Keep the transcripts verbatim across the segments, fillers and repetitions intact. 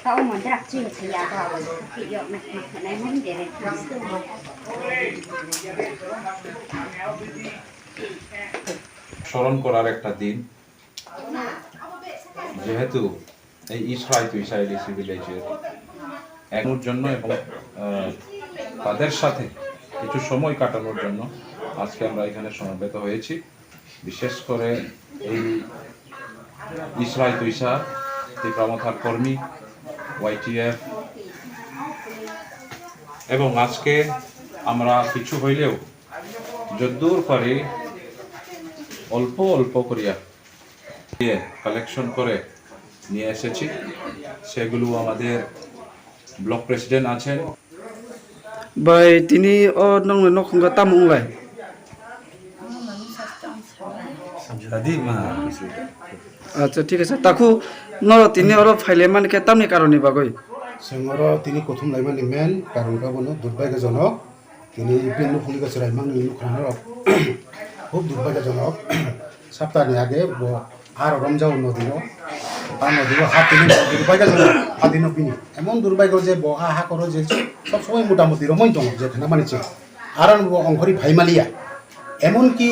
Tao mondirak chini thaya ba, yok nak nak nai mon dere. স্মরণ করার একটা দিন, যেহেতু এই ইসরাই তুইসা এডিসি ভিলেজের একজনের জন্য এবং আহ, তাদের সাথে কিছু সময় কাটানোর জন্য আজকে আমরা এখানে সমবেত হয়েছি। বিশেষ করে এই ইসরাই তুইসা, তিপ্রা মথার কর্মী, ওয়াইটিএফ, এবং আজকে আমরা কিছু হইলেও যদ্দূর পারি অল্প অল্প করিয়া দিয়ে কালেকশন করে নিয়ে এসেছি। সেগুলো আমাদের ব্লক প্রেসিডেন্ট আছেন। Bai, tini o nokni nokhungo tamo wnglai? Acha, thik ase. Takhu, noro tini oro phaile mani khe tamni karonni bagwi? Chwng oro tini kuthum laimani main karon khe bono durbhagyojonok. Tini bini nukhungni kaisa raimang ni nukha norok. Khub durbhagyojonok. Saptani age bo aro romjao nodino. Ta nodino ha tini durbhagyojonok. Ha tino bini. Emon durbhagyo je bo a hakoro je sob somoi motamuti romoi tongo je khana mani che. Aro bo ongkhori phai maliya. Emon ki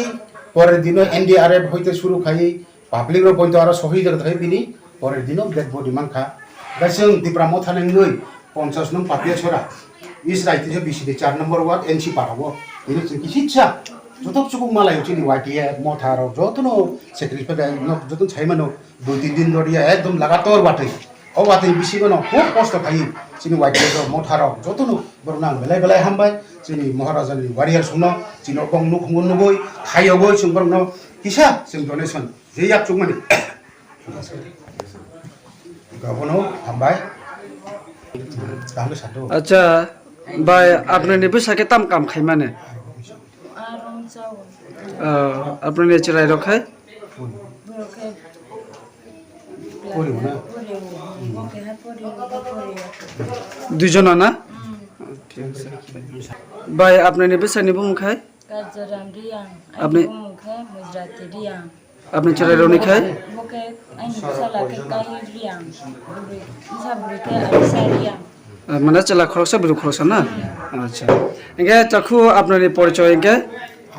porer dino N D R F hoite suru khai Public rok poito aro sohi jaga thai bini pore dino dead body mankha. Bai chwng Tipra Motha nangwi ponchas nung Papia Sora. Is raiti je B C D char number ward N C para o. Bini chwng kisitsa. Joto chukuk malai chini Y T A Motha rok jotono sacrifice no joto sai mano dui tin din doriya ekdom lagator watwi. O watwi bisingo no khub kosto khai chini Y T A rok Motha rok jotono borok nang belai belai hambai chini Maharaja ni warrior sungno chini bong nuk nugui khayogoi chwng borok no kisa chwng donation. Je yak chukmani. Gabono hambai. Kaham santo. Acha, bai, apni ni bwsa khe tam kam khaimani? Arong chao. Ah, apni ni chwrai rok khai? Borok khe Pori na? Pori, bo khe hai pori, bo pori. Dui jona na? Hmm. Thik ase. Bai, apni ni bwsa ni bumung khai? Kajaram Riang, apni ani bumung khe Mujrati Riang. Apni chwrai rok ni khai? Bo khe ani bwsala khe Kali Riang. Bwrwi, bwsa bwrwi khe Alisa Riang. Ah, mane chwla khoroksa, bwrwi khoroksa na? Acha. Hingke takhu apni ni porichoy hingke?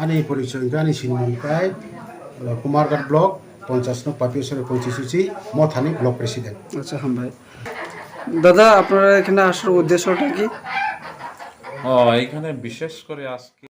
Ani porichoy hingke ani sinimung kai, uh, Kumarghat block, ponchas no Papiasora constituency, Mothani block president. Acha, hambai. দাদা, আপনারা এখানে আসার উদ্দেশ্যটা কি? ও, এখানে বিশেষ করে আজকে